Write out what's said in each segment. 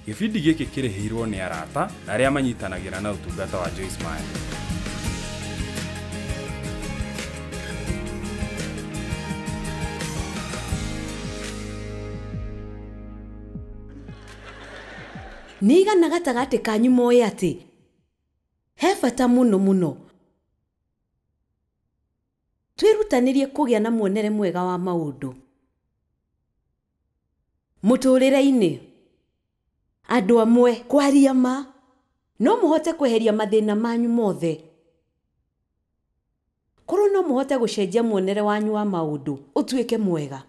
Gĩbindi gĩkĩ kĩrĩhĩirwo nĩ arata na arĩa manyitanagĩra na ũtungata wa Joyce Meyer. Nĩ igana gatagatĩ kanyu moĩ atĩ he bata mũno mũno twĩrutanĩrie kũgĩa na muonere mwega wa maũndũ mũtũrĩre-inĩ. Andũ amwe kwaria ma no mũhote kweheria mathĩna manyu mothe, korwo no mũhote gũcenjia muonere wanyu wa maũndũ ũtuĩke mwega.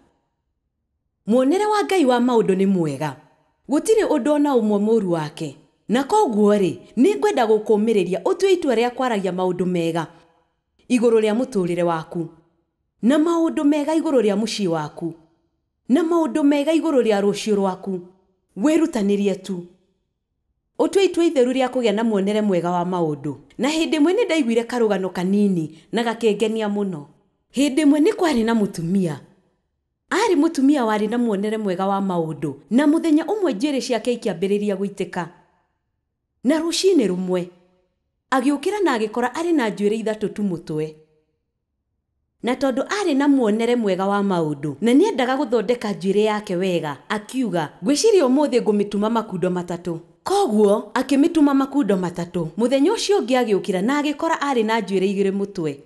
Muonere wa Ngai wa maũndũ nĩ mwega, gũtirĩ ũndũ ona ũmwe mũũru wake, na koguo rĩ, nĩ ngwenda gũkũmĩrĩria ũtue itua rĩa kwaragia maũndũ mega igũrũ rĩa mũtũrĩre waku, na maũndũ mega igũrũ rĩa mũciĩ waku, na maũndũ mega igũrũ rĩa rũciũ rwaku. Wĩrutanĩrie tu ũtue itua itheru rĩa kũgĩa na muonere mwega wa maũndũ. Na hĩndĩ ĩmwe nĩ ndaiguire karũgano kanini na gakĩngenia mũno. Hĩndĩ ĩmwe nĩ kwarĩ na mũtumia, arĩ mũtumia warĩ na muonere mwega wa maũndũ, na mũthenya ũmwe njuĩrĩ ciake ikĩambĩrĩria gũitĩka. Na rũcinĩ rũmwe agĩũkĩra na agĩkora arĩ na njuĩrĩ ithatũ tu mũtwe. Na tondũ arĩ na muonere mwega wa maũndũ na nĩendaga gũthondeka njuĩrĩ yake wega, akiuga, ngwĩciria ũmũthĩ ngũmĩtuma makundo matatũ. Koguo akĩmĩtuma makundo matatũ. Mũthenya ũcio ũngĩ agĩũkĩra na agĩkora arĩ na njuĩrĩ igĩrĩ mũtwe.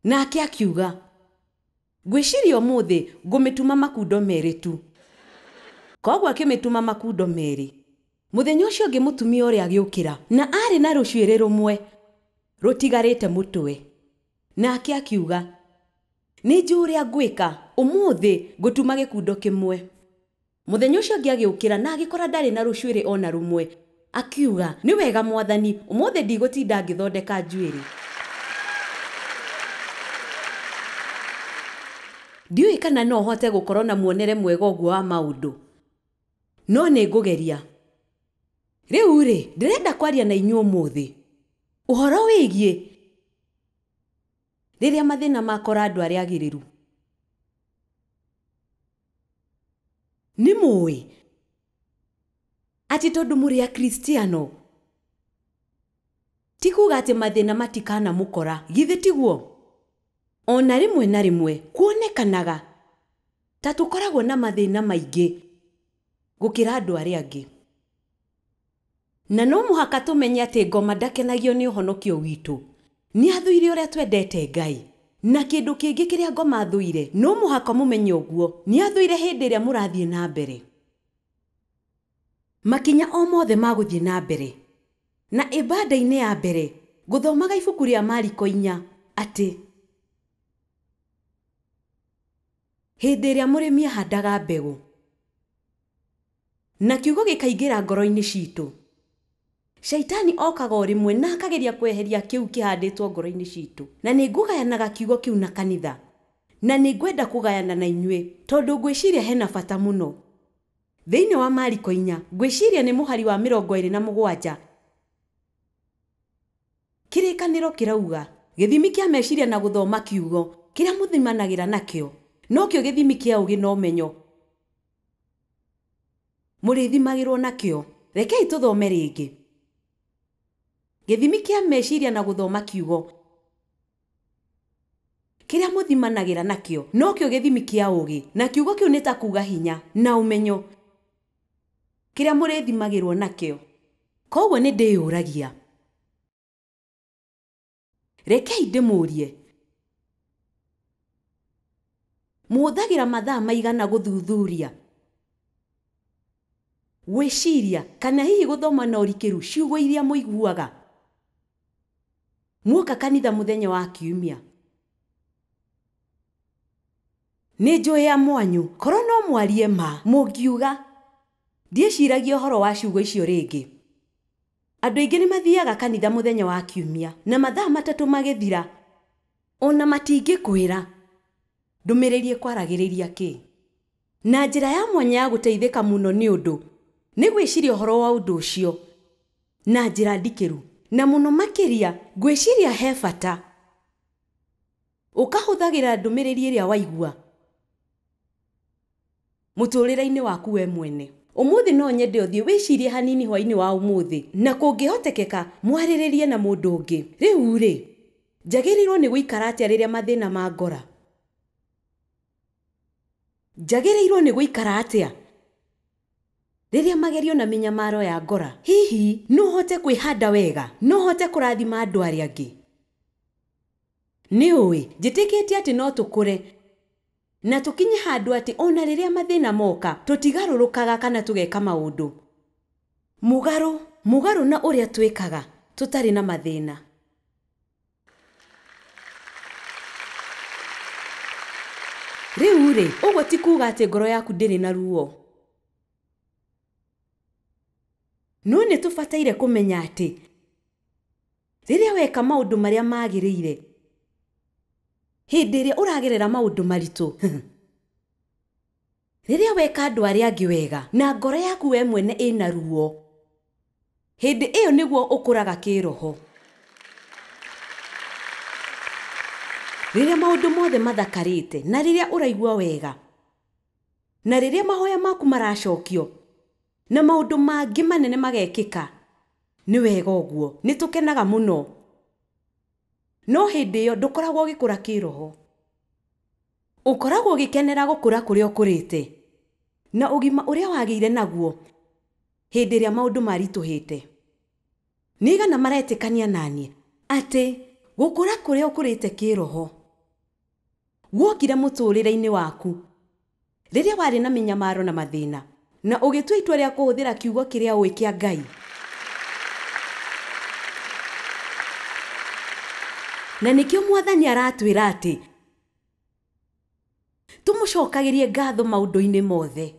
Nake akiuga, ngwĩciria ũmũthĩ ngũmĩtuma makundo merĩ tu. Koguo akĩmĩtuma makundo merĩ. Mũthenya ũcio ũngĩ mũtumia ũrĩa agĩũkĩra na arĩ na rũcuĩrĩ rũmwe rũtigarĩte mũtwe. Nake akiuga, nĩ njũĩ ũrĩa ngwĩka, ũmũthĩ ngũtuma gĩkundo kĩmwe. Mũthenya ũcio ũngĩ agĩũkĩra na agĩkora ndarĩ na rũcuĩrĩ ona rũmwe. Akiuga, nĩ wega mwathani, ũmũthĩ ndigũtinda ngĩthondeka njuĩrĩ. Ndiũĩ kana no hote gũkorwo na muonere mwega ũguo wa maũndũ, no nĩ ngũgeria. Rĩu rĩ, ndĩrenda kwaria na inyuĩ ũmũthĩ ũhoro wĩgiĩ rĩrĩa mathĩna makora andũ arĩa agĩrĩru. Nĩ mũĩ atĩ tondũ mũrĩ Akristiano ti kuga atĩ mathĩna matikanamũkora, githĩ tiguo? Ona rĩmwe na rĩmwe kuonekanaga ta tũkoragwo na mathĩna maingĩ gũkĩra andũ arĩa angĩ. Na no mũhaka tũmenye atĩ ngoma ndakenagio nĩ ũhonokio witũ. Nĩ athũire ũrĩa twendete Ngai. Na kĩndũ kĩngĩ kĩrĩa ngoma athũire, no mũhaka mũmenye ũguo, nĩ athũire hĩndĩ ĩrĩa mũrathiĩ na mbere. Makinya o mothe ma gũthiĩ na mbere. Na ibada-inĩ ya mbere, gũthomaga ibuku rĩa Mariko 4 atĩ hĩndĩ ĩrĩa mũrĩmi ahandaga mbegũ na kiugo gĩkaingĩra ngoro-inĩ citũ, Shaitani okaga o rĩmwe na akageria kweheria kĩu kĩhandĩtwo ngoro-inĩ citũ. Na nĩ ngũgayanaga kiugo kĩu na kanitha, na nĩ ngwenda kũgayana na inyuĩ tondũ ngwĩciria hena bata mũno. Thĩinĩ wa Mariko 4, ngwĩciria nĩ mũhari wa 27, kĩrĩkanĩro kĩrauga gĩthimi kĩa meciria na gũthoma kiugo kĩrĩa mũthimanagĩra nakĩo nokĩo gĩthimi kĩa ũũgĩ na ũmenyo mũrĩthimagĩrwo nakĩo. Rekei tũthome rĩngĩ. Gĩthimi kĩa meciria na gũthoma kiugo kĩrĩa mũthimanagĩra nakĩo nokĩo gĩthimi kĩa ũũgĩ, na kiugo kĩu nĩ ta kuga hinya na ũmenyo kĩrĩa mũrĩthimagĩrwo nakĩo. Koguo nĩ ndĩyũragia, rekei ndĩmũrie, mũhũthagĩra mathaa maigana gũthuthuria, gwĩciria, kana hihi gũthoma na ũrikĩru ciugo iria mũiguaga muoka kanitha mũthenya wa kiumia? Nĩ njũĩ ya mwanyu, korwo no mwarie ma, mũngiuga ndiĩciragia ũhoro wa ciugo icio rĩngĩ. Andũ aingĩ nĩ mathiaga kanitha mũthenya wa kiumia na mathaa matatũ magĩthira, ona matingĩkwĩra ndũmĩrĩri ĩkwaragĩrĩria kĩ. Na njĩra ya mwanya ya gũteithĩka mũno nĩ ũndũ nĩ gwĩciria ũhoro wa ũndũ ũcio na njĩra ndikĩru, na mũno makĩria ngwĩciria he bata ũkahũthagĩra ndũmĩrĩri ĩrĩa waigua mũtũrĩre-inĩ waku we mwene. Ũmũthĩ no nyende ũthiĩ wĩcirie hanini hwaĩ-inĩ wa ũmũthĩ, na kũngĩhotekeka mwarĩrĩrie na mũndũ ũngĩ. Rĩu rĩ, njagĩrĩirwo nĩ gũikara atĩa rĩrĩa mathĩna mangora? Njagĩrĩirwo nĩ gũikara atĩa rĩrĩa magerio na mĩnyamaro ya ngora? Hihi no hote kwĩhanda wega? No hote kũrathima andũ arĩa angĩ? Nĩ ũĩ, njĩtĩkĩtie atĩ no tũkũre na tũkinye handũ atĩ ona rĩrĩa mathĩna moka tũtigarũrũkaga kana tũgeka maũndũ mũgarũ na ũrĩa twĩkaga tũtarĩ na mathĩna. Rĩu rĩ, ũguo ti kuuga atĩ ngoro yaku ndĩrĩ na ruo. No nĩ tũbataire kũmenya atĩ rĩrĩa weka maũndũ marĩa magĩrĩire, hĩndĩ ĩrĩa ũragerera maũndũ maritũ, rĩrĩa weka andũ arĩa angĩ wega na ngoro yaku we mwene ĩna ruo, hĩndĩ ĩyo nĩguo ũkũraga kĩroho. Rĩrĩa maũndũ mothe mathakarĩte na rĩrĩa ũraigua wega na rĩrĩa mahoya maku maracokio na maũndũ mangĩ manene magekĩka, nĩ wega ũguo, nĩ tũkenaga mũno. No hĩndĩ ĩyo ndũkoragwo ũgĩkũra kĩroho. Ũkoragwo ũgĩkenera gũkũra kũrĩa ũkũrĩte na ũgima ũrĩa wagĩire naguo hĩndĩ ĩrĩa maũndũ maritũhĩte. Nĩ igana maretĩkania naniĩ atĩ gũkũra kũrĩa ũkũrĩte kĩroho guokire mũtũrĩre-inĩ waku rĩrĩa warĩ na mĩnyamaro na mathĩna, na ũgĩtua itua rĩa kũhũthĩra kiugo kĩrĩa ũĩ kĩa Ngai. Na nĩkĩo Mwathani aratwĩra atĩ tũmũcokagĩrie ngatho maũndũ-inĩ mothe.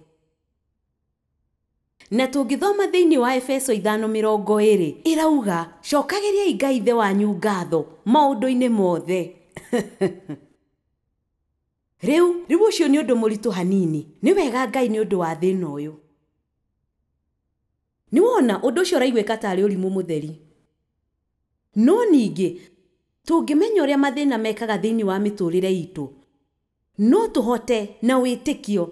Na tũngĩthoma thĩinĩ wa Efeso 5:20 ĩrauga, cokagĩriai Ngai Ithe wanyu ngatho maũndũ-inĩ mothe. Rĩu ũcio nĩ ũndũ mũritũ hanini. Nĩ wega Ngai nĩ ũndũ wa thĩna ũyũ. Nĩ wona ũndũ ũcio ũraiguĩka tarĩ ũrimũ mũtheri. No ningĩ tũngĩmenya ũrĩa mathĩna mekaga thĩinĩ wa mĩtũrĩre itũ, no tũhote na wĩtĩkio,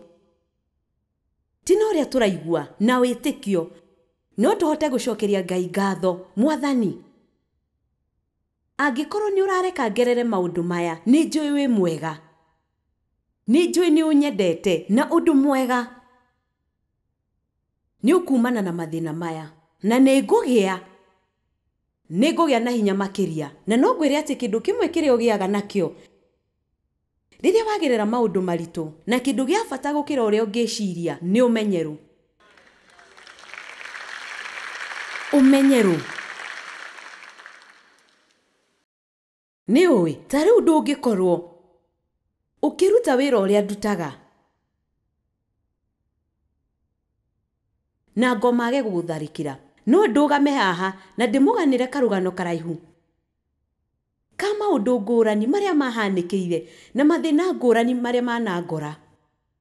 ti na ũrĩa tũraigua, na wĩtĩkio no tũhote gũcokeria Ngai ngatho. Mwathani, angĩkorwo nĩ ũrareka ngerere maũndũ maya, nĩ njũĩ wĩ mwega, nĩ njũĩ nĩ ũnyendete, na ũndũ mwega nĩ ũkumana na mathĩna maya, na nĩ ngũgĩa na hinya makĩria. Na no ngwĩre atĩ kĩndũ kĩmwe kĩrĩa ũgĩaga nakĩo rĩrĩa wagerera maũndũ maritũ, na kĩndũ gĩa bata gũkĩra ũrĩa ũngĩciria, nĩ ũmenyeru. Ũmenyeru. Nĩ ũĩ, ta rĩu ndũngĩkorwo ũkĩruta wĩra ũrĩa ndutaga na ngomage gũgũtharĩkĩra. No ndũgame haha na ndĩmũganĩre karũgano karaihu ka maũndũ ngũrani marĩa mahanĩkĩire na mathĩna ngũrani marĩa manangora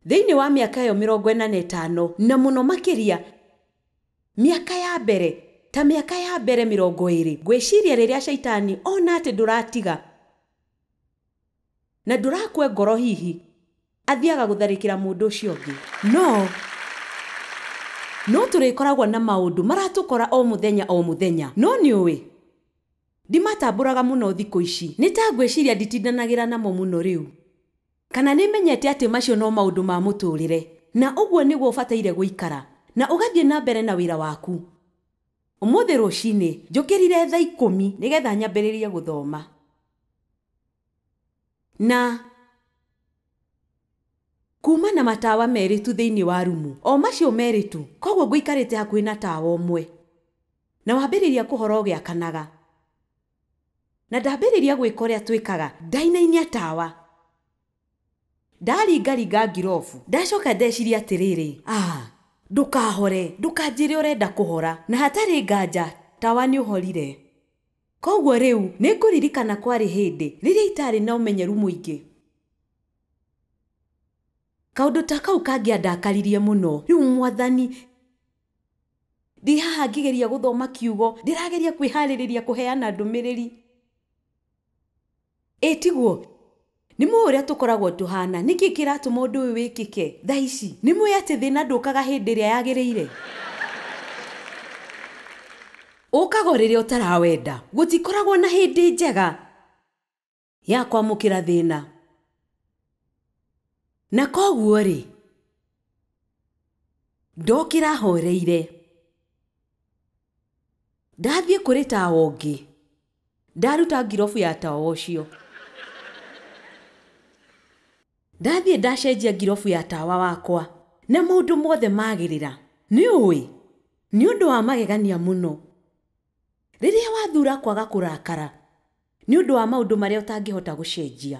thĩinĩ wa mĩaka ĩyo 45, na mũno makĩria mĩaka ya mbere, ta mĩaka ya mbere 20. Ngwĩciria rĩrĩa caitani ona atĩ ndũratiga na ndũrakue ngoro, hihi athiaga gũtharĩkĩra mũndũ ũcio ũngĩ. No tũrĩkoragwo na maũndũ maratũkora o mũthenya o mũthenya. No nĩ ũĩ, ndimatambũraga mũno thikũ ici. Nĩ ta ngwĩciria nditindanagĩra namo mũno rĩu, kana nĩ menyete atĩ macio no maũndũ ma mũtũrĩre, na ũguo nĩguo ũbataire gũikara na ũgathiĩ na mbere na wĩra waku. Ũmũthĩ rũcinĩ njũkĩrire thaa 10 nĩgetha nyambĩrĩrie gũthoma, na kuma na matawa merĩ tu thĩinĩ wa rumu, o macio merĩ tu. Koguo ngũikarĩte hakuhĩ na tawa ũmwe, na wambĩrĩria kũhora ũgĩakanaga, na ndambĩrĩria gwĩka ũrĩa twĩkaga, ndainainia tawa, ndaringaringa ngirobu. Ndacoka ndeciria atĩrĩrĩ, ndũkahore, ndũkanjĩre ũrenda kũhora, na hatarĩ nganja tawa nĩ ũhorire. Koguo rĩu nĩ ngũririkana kwarĩ hĩndĩ rĩrĩa itarĩ na ũmenyeru mũingĩ. Kaũndũ ta kau kangĩandakaririe mũno. Rĩu Mwathani, ndĩ haha ngĩgeria gũthoma kiugo, ndĩrageria kwĩharĩrĩria kũheana ndũmĩrĩri. Ĩ tiguo, Nĩ mũĩ ũrĩa tũkoragwo tũhana, nĩkĩ kĩratũma ũndũ ũyũ wĩkĩke thaa ici? Nĩ mũĩ atĩ thĩna ndũkaga hĩndĩ ĩrĩa yagĩrĩire? Ũkaga o rĩrĩa ũtarawenda. Gũtikoragwo na hĩndĩ njega ya kwamũkĩra thĩna. Na koguo rĩ, ndokĩra horeire, ndathiĩ kũrĩ tawa ũngĩ, ndaruta ngirobu ya tawa ũcio. Ndathiĩ ndacenjia ngirobu ya tawa wakwa na maũndũ mothe magĩrĩra. Nĩ ũĩ, nĩ ũndũ wa magegania mũno rĩrĩa wathura kwaga kũrakara nĩ ũndũ wa maũndũ marĩa ũtangĩhota gũcenjia.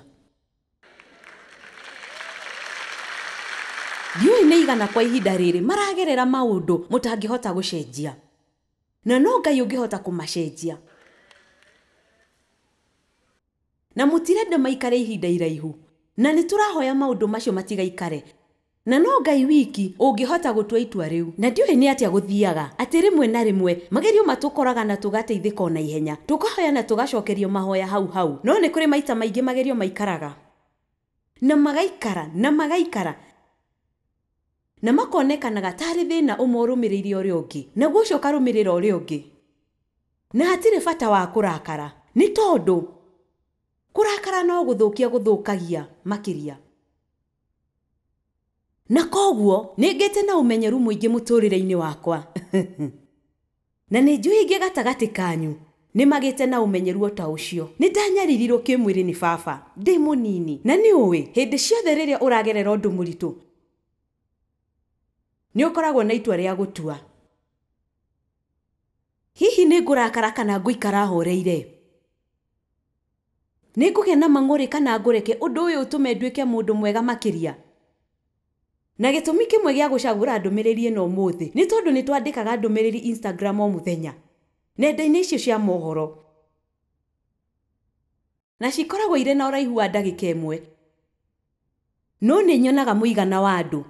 Ndiũĩ nĩ igana kwa ihinda rĩrĩ maragerera maũndũ mũtangĩhota gũcenjia, na no Ngai ũngĩhota kũmacenjia. Na mũtirenda maikare ihinda iraihu, na nĩ tũrahoya maũndũ macio matigaikare, na no Ngai wiki ũngĩhota gũtua itua rĩu. Na ndiũĩ nĩ atĩa gũthiaga atĩ rĩmwe na rĩmwe magerio matũkoraga na tũgateithĩka o na ihenya, tũkahoya na tũgacokerio mahoya hau hau. No nĩ kũrĩ maita maingĩ magerio maikaraga na magaikara na magaikara na makonekanaga tarĩ thĩna ũmwe ũrũmĩrĩire ũrĩa ũngĩ, naguo ũcio ũkarũmĩrĩra ũrĩa ũngĩ. Na hatirĩ bata wa kũrakara, nĩ tondũ kũrakara no gũthũkia gũthũkagia makĩria. Na koguo nĩ ngĩte na ũmenyeru mũingĩ mũtũrĩre-inĩ wakwa na nĩ njũĩ ingĩ gatagatĩ kanyu nĩ magĩte na ũmenyeru o ta ũcio. Nĩ ndanyaririrwo kĩmwĩrĩ nĩ baba ndĩ mũnini, na nĩ ũĩ hĩndĩ ciothe rĩrĩa ũragerera ũndũ mũritũ nĩ ũkoragwo na itua rĩa gũtua. Hihi nĩ ngũrakara kana ngũikara horeire? Nĩ ngũgĩa na mang'ũrĩ kana ngũreke ũndũ ũyũ ũtũme nduĩke mũndũ mwega makĩria? Na gĩtũmi kĩmwe gĩa gũcagũra ndũmĩrĩri ĩno ũmũthĩ nĩ tondũ nĩ twandĩkaga ndũmĩrĩri Instagram o mũthenya, nenda-inĩ icio cia mohoro, na cikoragwo irĩ na ũraihu wa ndagĩka ĩmwe. No nĩ nyonaga mũigana wa andũ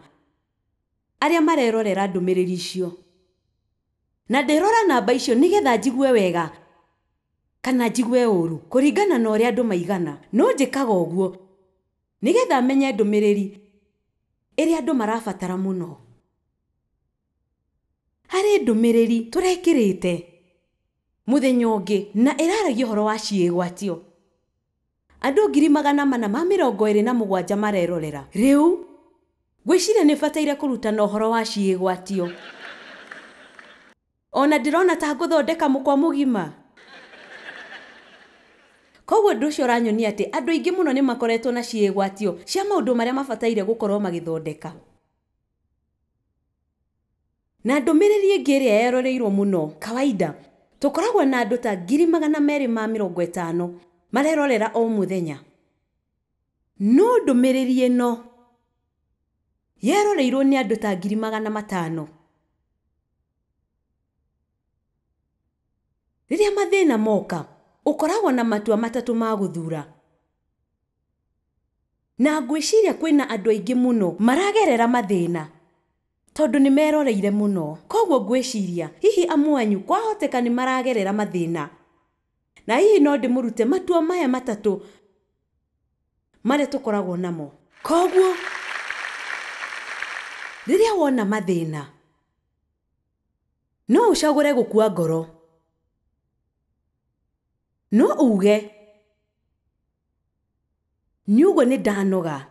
arĩa marerorera ndũmĩrĩri icio, na ndĩrora namba icio nĩgetha njigue wega kana njigue ũru kũringana na ũrĩa andũ maigana. No njĩkaga ũguo nĩgetha menye ndũmĩrĩri ĩrĩa andũ marabatara mũno. Harĩ ndũmĩrĩri tũrekĩrĩte mũthenya ũngĩ na ĩraragia ũhoro wa ciĩgwatio. Andũ 427 marerorera. Rĩu ngwĩciria nĩ bataire kũrutana ũhoro wa ciĩgwatio. Ona ndĩrona ta ngũthondeka mũkwa mũgima. Koguo ũndũ ũcio ũranyonia atĩ andũ aingĩ mũno nĩ makoretwo na ciĩgwatio cia maũndũ marĩa mabataire gũkorwo magĩthondeka. Na ndũmĩrĩri ĩngĩ ĩrĩa yeroreirwo mũno kawaida, tũkoragwo na andũ ta 250,000 marerorera o mũthenya. No ndũmĩrĩri ĩno yeroreirwo nĩ andũ ta 500,000. Rĩrĩa mathĩna moka, ũkoragwo na matua matatũ ma gũthura. Na ngwĩciria kwĩna andũ aingĩ mũno maragerera mathĩna tondũ nĩ meroreire mũno. Koguo ngwĩciria hihi amwe anyu kwahoteka nĩ maragerera mathĩna, na hihi no ndĩmũrute matua maya matatũ marĩa tũkoragwo namo. Koguo rĩrĩa wona mathĩna no ũcagũre gũkua ngoro, no uge nĩ ũguo nĩ ndanoga,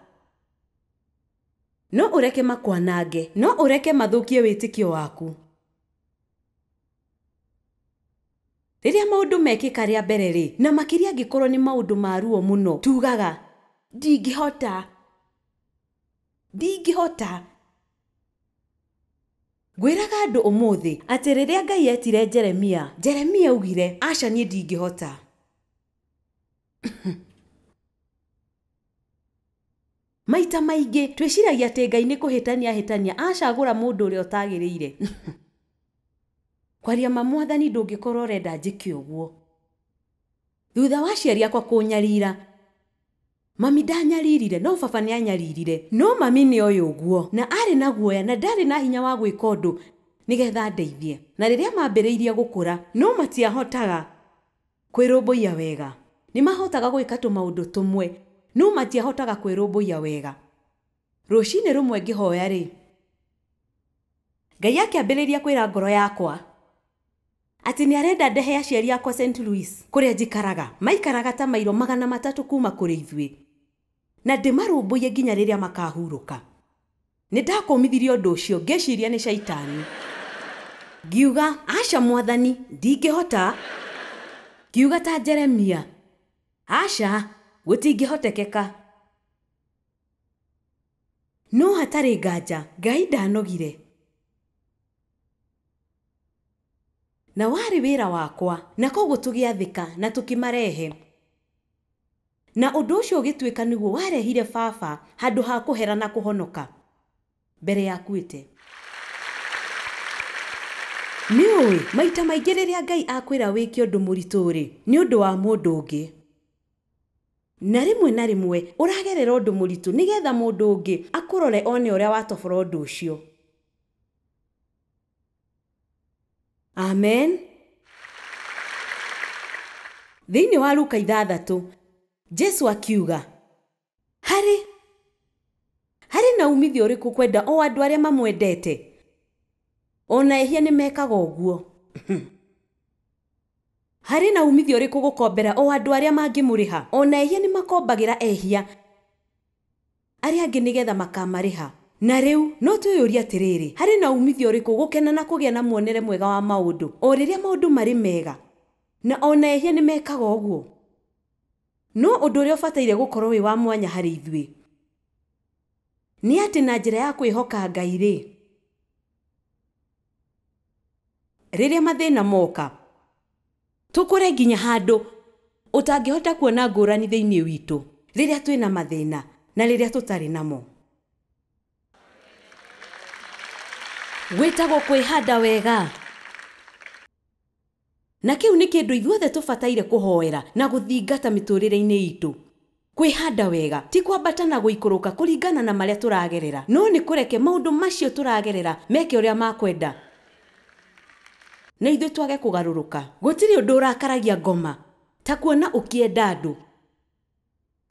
no ũreke makwanange, no ũreke mathũkie wĩtĩkio waku. Rĩrĩa maũndũ mekĩka rĩa mbere rĩ, na makĩria angĩkorwo nĩ maũndũ ma ruo mũno, tugaga ndingĩhota, ndingĩhota. Ngwĩraga andũ ũmũthĩ atĩ rĩrĩa Ngai etire Jeremia, Jeremia augire aca niĩ ndingĩhota. Maita maingĩ twĩciragia atĩ Ngai nĩ kũhĩtania ahĩtania acagũra mũndũ ũrĩa ũtagĩrĩire. Kwaria ma Mwathani ndũngĩkorwo ũrenda njĩke ũguo. Thutha wa aciari akwa kũnyarira, mami ndanyaririre no baba nĩ anyaririre. No mami nĩ oĩ ũguo na arĩ na guoya na ndarĩ na hinya wa gwĩka ũndũ nĩgetha ndeithie. Na rĩrĩa mambĩrĩirie gũkũra no matiahotaga kwĩrũmbũiya wega. Nĩ mahotaga gwĩka tũmaũndũ tũmwe No matiahotaga kwĩrũmbũiya wega. Rũcinĩ rũmwe ngĩhoya rĩ, Ngai akĩambĩrĩria kwĩra ngoro yakwa atĩ nĩ arenda ndehe aciari akwa St. Louis kũrĩa njikaraga. Maikaraga ta mairo 300 kuma kũrĩ ithuĩ, na ndĩmarũmbũiye nginya rĩrĩa makahurũka. Nĩ ndakũmithirie ũndũ ũcio ngĩciria nĩ caitani. Ngiuga, aca mwathani, ndingĩhota. Ngiuga ta Jeremia, aca, gũtingĩhotekeka. No hatarĩ nganja, Ngai ndanogire. Na warĩ wĩra wakwa, na koguo tũgĩathĩka na tũkĩmarehe. Na ũndũ ũcio ũgĩtuĩka nĩguo warehire baba handũ ha kũhera na kũhonoka mbere yakuĩte. Nĩ ũĩ, maita maingĩ rĩrĩa Ngai akwĩra wĩke ũndũ mũritũ rĩ, nĩ ũndũ wa mũndũ ũngĩ. Na rĩmwe na rĩmwe ũragerera ũndũ mũritũ nĩgetha mũndũ ũngĩ akũrore one ũrĩa watobora ũndũ ũcio. Amen. Thĩinĩ wa Luka 6, Jesu akiuga, harĩ na umithio ũrĩkũ kwenda o andũ arĩa mamwendete? Ona ehia nĩ mekaga ũguo. Harĩ na umithio ũrĩkũ gũkombera o andũ arĩa mangĩmũrĩha? Ona ehia nĩ makombagĩra ehia arĩa angĩ nĩgetha makamarĩha. Na rĩu no twĩyũrie atĩrĩrĩ, harĩ na umithio ũrĩkũ gũkena na kũgĩa na muonere mwega wa maũndũ o rĩrĩa maũndũ marĩ mega, na ona ehia nĩ mekaga ũguo? No ũndũ ũrĩa ũbataire gũkorwo wĩ wa mwanya harĩ ithuĩ nĩ atĩ na njĩra ya kwĩhoka Ngai rĩ, rĩrĩa mathĩna moka, tũkũre nginya handũ ũtangĩhota kuona ngũrani thĩinĩ witũ rĩrĩa twĩna mathĩna na rĩrĩa tũtarĩ namo. Gwĩtagwo kwĩhanda wega. Na kĩu nĩ kĩndũ ithuothe tũbataire kũhoera na gũthingata mĩtũrĩre-inĩ itũ. Kwĩhanda wega ti kwambata na gũikũrũka kũringana na marĩa tũragerera, no nĩ kũreke maũndũ macio tũragerera meke ũrĩa makwenda na ithuĩ twage kũgarũrũka. Gũtirĩ ũndũ ũrakaragia ngoma ta kuona ũkĩenda andũ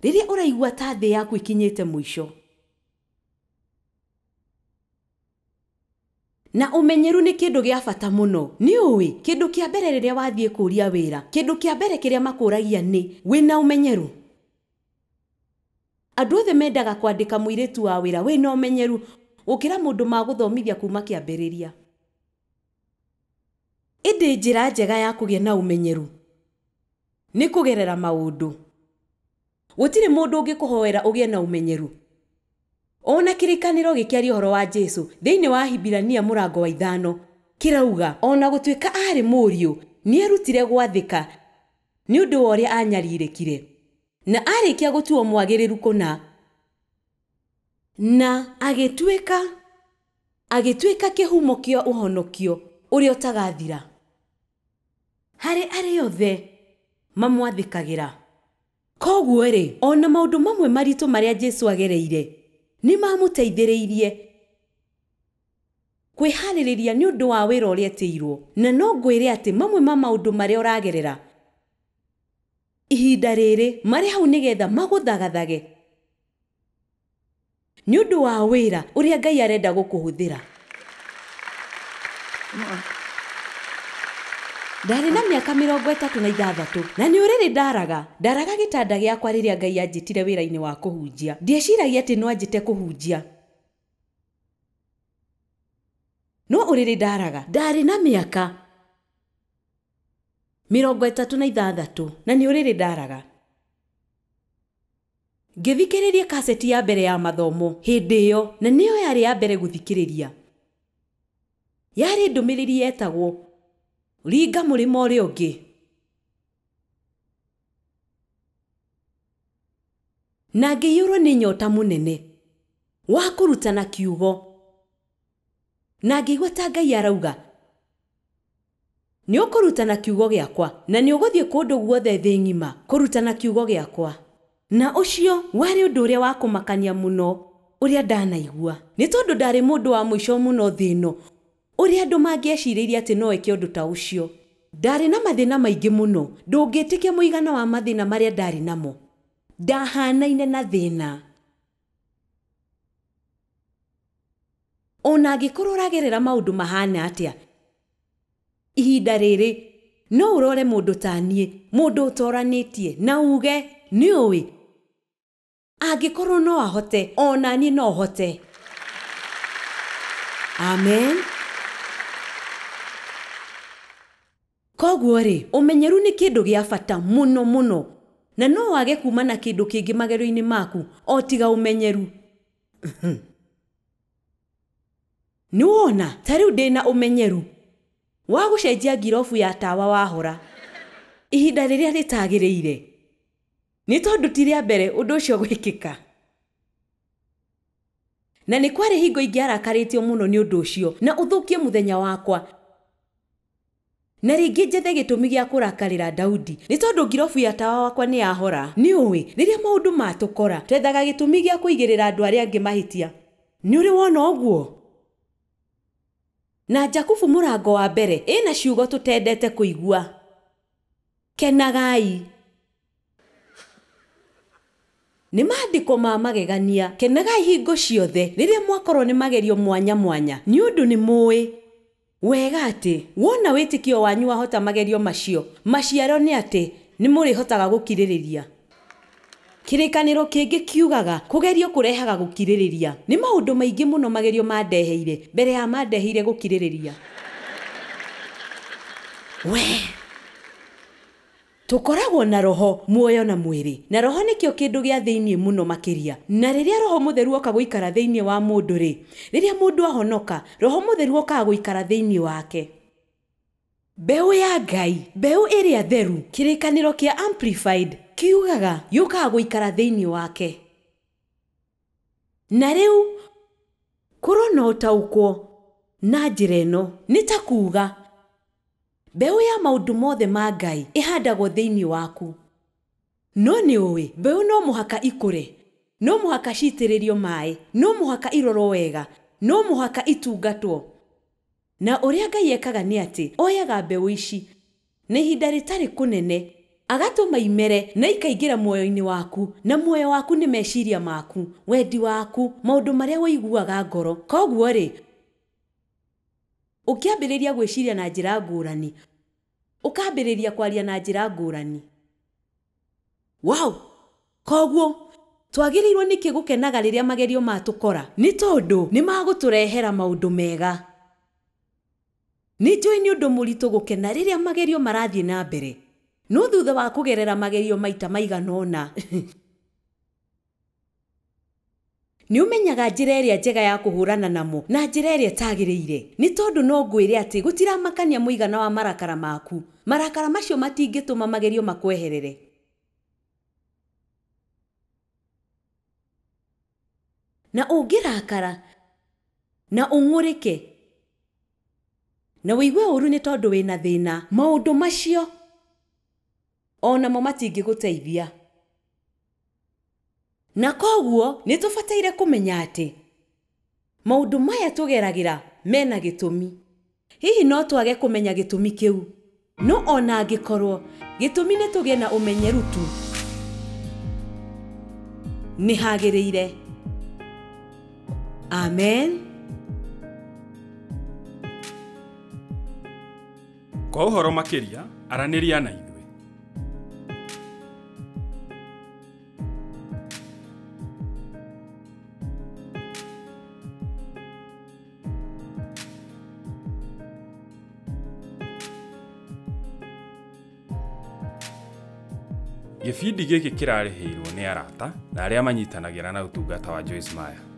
rĩrĩa ũraigua ta thĩ yaku ikinyĩte mũico. Na ũmenyeru nĩ kĩndũ gĩa bata mũno. Nĩ ũĩ, kĩndũ kĩa mbere rĩrĩa wathiĩ kũũria wĩra, kĩndũ kĩa mbere kĩrĩa makũragia nĩ wĩna ũmenyeru. Andũ othe mendaga kwandĩka mũirĩtu wa wĩra wĩna ũmenyeru gũkĩra mũndũ magũthomithia kuma kĩambĩrĩria. Ĩndĩ njĩra njega ya kũgĩa na ũmenyeru nĩ kũgerera maũndũ. Gũtirĩ mũndũ ũngĩkũhoera ũgĩe na ũmenyeru. Ona kĩrĩkanĩro gĩkĩaria ũhoro wa Jesu thĩinĩ wa Hibirania mũrango wa 5 kĩrauga ona gũtuĩka aarĩ mũriũ nĩerutire gwathĩka nĩ ũndũ wa ũrĩa anyarirĩkire, na arĩkia gũtuo mwagĩrĩru kũna, na agĩtuĩka kĩhumo kĩa ũhonokio ũrĩa ũtagathira harĩ arĩa othe mamwathĩkagĩra. Koguo rĩ, ona maũndũ mamwe maritũ marĩa Jesu agereire nĩ mamũteithĩrĩirie kwĩharĩrĩria nĩ ũndũ wa wĩra ũrĩa etĩirwo. Na no ngwĩre atĩ mamwe ma maũndũ marĩa ũragerera ihinda rĩrĩ marĩ hau nĩgetha magũthagathage nĩ ũndũ wa wĩra ũrĩa Ngai arenda gũkũhũthĩra. Ndarĩ na mĩaka 36 na nĩ ũrĩrĩ ndaraga gĩtanda gĩakwa rĩrĩa Ngai anjĩtire wĩra-inĩ wa kũhunjia. Ndieciragia atĩ no anjĩte kũhunjia, no ũrĩrĩ ndaraga. Ndarĩ na mĩaka 36 na nĩ ũrĩrĩ ndaraga. Ngĩthikĩrĩria kaseti ya mbere ya mathomo hĩndĩ ĩyo, na nĩyo yarĩ ya mbere gũthikĩrĩria. Yarĩ ndũmĩrĩri yetagwo Ringa mũrĩmo ũrĩa ũngĩ. Na ngĩiyũrwo nĩ nyota mũnene wa kũrutana kiugo, na ngĩigua ta Ngai arauga nĩ ũkũrutana kiugo gĩakwa na nĩ ũgũthiĩ kũndũ guothe thĩ ng'ima kũrutana kiugo gĩakwa. Na ũcio warĩ ũndũ ũrĩa wa kũmakania mũno ũrĩa ndanaigua, nĩ tondũ ndarĩ mũndũ wa mũico mũno thĩ ĩno ũrĩa andũ mangĩecirĩirie atĩ no eke ũndũ ta ũcio. Ndarĩ na mathĩna maingĩ mũno, ndũngĩtĩkia mũigana wa mathĩna marĩa ndarĩ namo. Ndahanaine na thĩna. Ona angĩkorwo ũragerera maũndũ mahana atĩa, ihinda rĩrĩ no ũrore mũndũ ta niĩ, mũndũ ũtoranĩtie, na uge nĩ ũĩ angĩkorwo no ahote, ona niĩ no hote. Amen. Koguo rĩ, ũmenyeru nĩ kĩndũ gĩa bata mũno mũno, na no wage kuma na kĩndũ kĩngĩ magerio-inĩ maku o tiga ũmenyeru. Nĩ wona ta rĩu ndĩna ũmenyeru wa gũcenjia ngirobu ya tawa wahora ihinda rĩrĩa rĩtagĩrĩire, nĩ tondũ ti rĩa mbere ũndũ ũcio gwĩkĩka. Na nĩ kwarĩ hingo ingĩarakarĩtio mũno nĩ ũndũ ũcio na ũthũkie mũthenya wakwa, na rĩngĩ njethe gĩtũmi gĩa kũrakarĩra Daudi nĩ tondũ ngirobu ya tawa wakwa nĩ yahora. Nĩ ũĩ rĩrĩa maũndũ matũkora twethaga gĩtũmi gĩa kũigĩrĩra andũ arĩa angĩ mahĩtia. Nĩ ũrĩ wona ũguo? Na Jakubu mũrango wa mbere ĩna ciugo tũtendete kũigua: kenagai. Nĩ maandĩko ma magegania. Kenagai hingo ciothe rĩrĩa mwakorwo nĩ magerio mwanya mwanya, nĩ ũndũ nĩ mũĩ wega atĩ wona wĩtĩkio wanyu wahota magerio macio, maciaro nĩ atĩ nĩ mũrĩhotaga gũkirĩrĩria. Kĩrĩkanĩro kĩngĩ kiugaga kũgerio kũrehaga gũkirĩrĩria. Nĩ maũndũ maingĩ mũno magerio mandeheire mbere ya mandeheire gũkirĩrĩria. We tũkoragwo na roho, muoyo na mwĩrĩ, na roho nĩkĩo kĩndũ gĩa thĩinĩ mũno makĩria. Na rĩrĩa roho mũtheru oka gũikara thĩinĩ wa mũndũ rĩ, rĩrĩa mũndũ ahonoka, roho mũtheru okaga gũikara thĩinĩ wake. Mbeũ ya Ngai, mbeũ ĩrĩa theru, kĩrĩkanĩro kĩa Amplified kiugaga yũkaga gũikara thĩinĩ wake. Na rĩu kũrona ũtaũkwo na njĩra ĩno nĩ ta kuuga mbeũ ya maũndũ mothe ma Ngai ĩhandagwo thĩinĩ waku. No nĩ ũĩ mbeũ no mũhaka ikũre, no mũhaka citĩrĩrio maĩ, no mũhaka irorwo wega, no mũhaka itungatwo. Na ũrĩa Ngai ekaga nĩ atĩ oyaga mbeũ ici na ihinda rĩtarĩ kũnene agatũma imere na ikaingĩra muoyo-inĩ waku, na muoyo waku nĩ meciria maku, wendi waku, maũndũ marĩa ũiguaga ngoro. Koguo rĩ, ũkĩambĩrĩria gwĩciria na njĩra ngũrani, ũkambĩrĩria kwaria na njĩra ngũrani. Wow! Koguo twagĩrĩirwo nĩkĩ gũkenaga rĩrĩa magerio matũkora? Nĩ tondũ nĩ magũtũrehera maũndũ mega. Nĩ njũĩ nĩ ũndũ mũritũ gũkena rĩrĩa magerio marathiĩ na mbere, no thutha wa kũgerera magerio maita maigana ũna nĩ ũmenyaga njĩra ĩrĩa njega ya kũhũrana namo na njĩra ĩrĩa ĩtagĩrĩire. Nĩ tondũ no ngwĩre atĩ gũtiramakania mũigana wa marakara maku, marakara macio matingĩtũma magerio makweherere. Na ũngĩrakara na ũng'ũrĩke na ũigue ũru nĩ tondũ wĩna thĩna, maũndũ macio onamo matingĩgũteithia. Na koguo nĩ tũbataire kũmenya atĩ maũndũ maya tũgeragĩra mena gĩtũmi. Hihi no twage kũmenya gĩtũmi kĩu, no ona angĩkorwo gĩtũmi nĩ tũgĩe na ũmenyeru tu, nĩ hagĩrĩire. Amen. Kwa ũhoro makĩria, aranĩria na ithuĩ. Gĩbindi gĩkĩ kĩrarĩhĩirwo nĩ arata na arĩa manyitanagĩra na ũtungata wa Joyce Meyer.